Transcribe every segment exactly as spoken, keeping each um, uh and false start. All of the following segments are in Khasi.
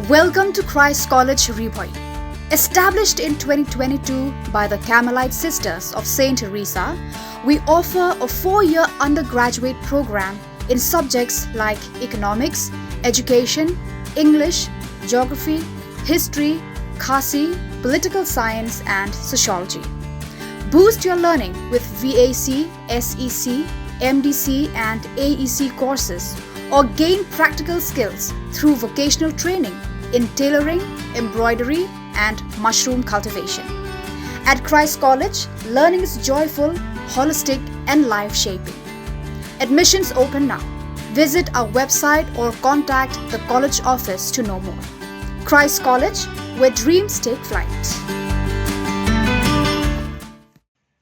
Welcome to Christ College Ri Bhoi. Established in twenty twenty-two by the Carmelite Sisters of Saint Teresa, we offer a four-year undergraduate program in subjects like economics, education, English, geography, history, Khasi, political science, and sociology. Boost your learning with V A C, S E C, M D C, and A E C courses, or gain practical skills through vocational training in tailoring, embroidery, and mushroom cultivation. At Christ College, learning is joyful, holistic, and life shaping. Admissions open now. Visit our website or contact the college office to know more. Christ College, where dreams take flight.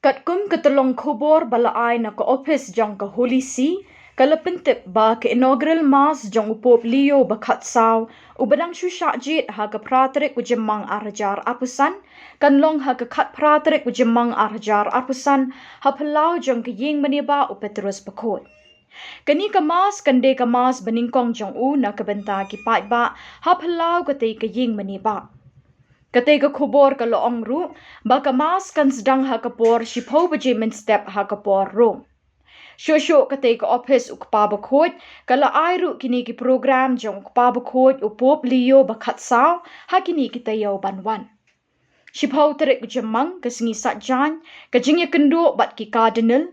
Katkum ka tyllong khubor ba la ai na ka ophis jong ka Holy See, ka la pyntip ba ka inaugural mass jong u Pope Leo ba khatsaw, u ba dang shu shah jied ha ka phra tarik u Jymmang ar hajar arphew san, kan long ha ka khatphra tarik u Jymmang ar hajar arphew san, ha phyllaw jong ka ïing mane ba u Petrus Bakhuid. Kane ka mass kan dei ka mass banyngkong jong u na ka bynta ki paidbah ha phyllaw katei ka ïing mane ba. Katei ka khubor ka la ong ruh ba ka mass kan sdang ha ka por shiphew baje mynstep ha ka por Rom. Shuh shuh katei ka ophis u Kpa Bakhuid ka la ai ruh kine ki program jong u Kpa Bakhuid u Pope Leo ba khatsaw ha kine ki taïew ban wan. Shiphew tarik u Jymmang ka sngi Saitjaiñ, ka jingïakynduh bad ki Cardinal.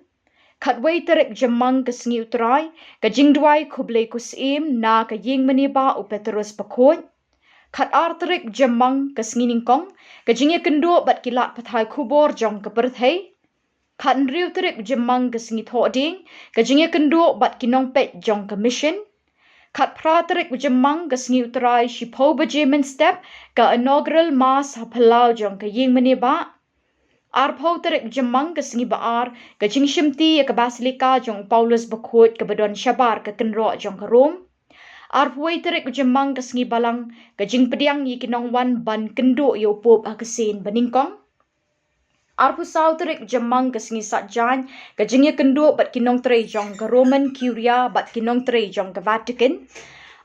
Khatwei tarik u Jymmang ka sngi U Trai, ka jingduwai khublei khusyiem na ka ïing mane ba u Petrus Bakhuid. Khatar tarik u Jymmang ka sngi Nyngkong, ka jingïakynduh bad ki lad pathai khubor jong ka pyrthei. Khathynriew tarik u Jymmang ka sngi Thohdieng, ka jingïakynduh bad ki nongpeit jong ka mission. Khatphra tarik u Jymmang ka sngi U Trai shiphew baje mynstep, ka inaugural mass ha phyllaw jong ka ïing mane ba. Arphew tarik u Jymmang ka sngi Ba-ar, ka jingshimti ïa ka Basilica jong u Paulus Bakhuid kaba don shabar ka kynroh jong ka Rom. Arphew wei tarik u Jymmang ka sngi Balang, ka jingpdiang ïa ki nongwan ban kynduh ïa u Pope ha ka sien banyngkong. Arphew saw tarik u Jymmang ka sngi Saitjaiñ, ka jingïakynduh bad ki nongtrei jong ka Roman Curia bad ki nongtrei jong ka Vatican.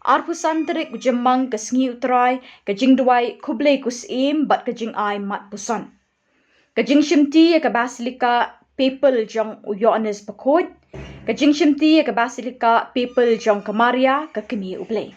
Arphew san tarik u Jymmang ka sngi U Trai, ka jingduwai khublei khusyiem bad ka jingai mat puson. Ka jingshimti ïa ka Basilica Papal jong u Ïoannis Bakhuid. Ka jingshimti ïa ka Basilica Papal jong ka Maria ka Kmie U Blei.